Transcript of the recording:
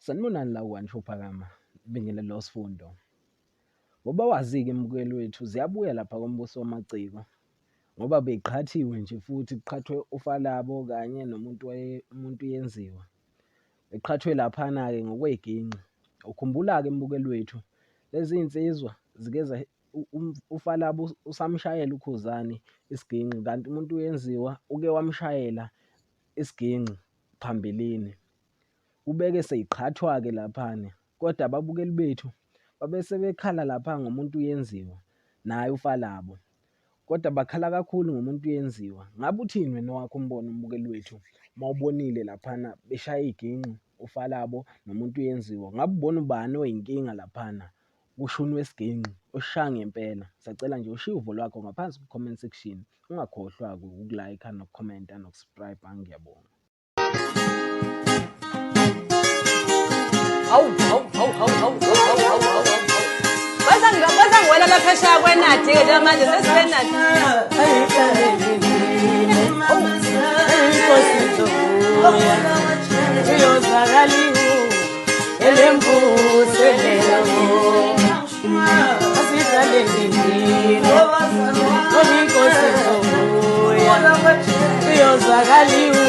Sanibonani la ku-One Show Phakama, bingelelo sifundo. Ngoba wazi-ke mbukeli wethu ziyabuya lapha kombuso wamaciko ngoba beqhathiwe nje futhi kuqhathwe uFalabo kanye nomuntu umuntu yenziwa. Beqhathwe laphana-ke ngokweginci. Ukhumbula-ke mbukeli wethu lezi iy'nsizwa zike uFalabo usamshayela uKhuzani isiginci kanti umuntu uyenziwa uke wamshayela isiginci phambilini. Ubeke seyiqhathwa-ke laphana kodwa ababukeli bethu babe sebekhala lapha ngomuntu uyenziwa naye uFalabo. Kodwa bakhala kakhulu ngomuntu uyenziwa. Ngabe uthini wena owakho umbono mbukeli wethu uma ubonile laphana beshaya iginqi uFalabo nomuntu uyenziwa? Ngabe ubona ubani oyinkinga laphana kushuni wesiginqi oshaya ngempela? Sacela nje ushiye uvo lwakho ngaphansi ku-comment section. Ungakhohlwa-ke uku-like-a nokukhomenta noku-subscribe. Ngiyabonga. Hawu, hawu, hawu, hawu, hawu, hawu, hawu, hawu, hawu. Baza ngiwela la phesheya kwenadi ke njengamanje sesibenadi. Iyozwakala.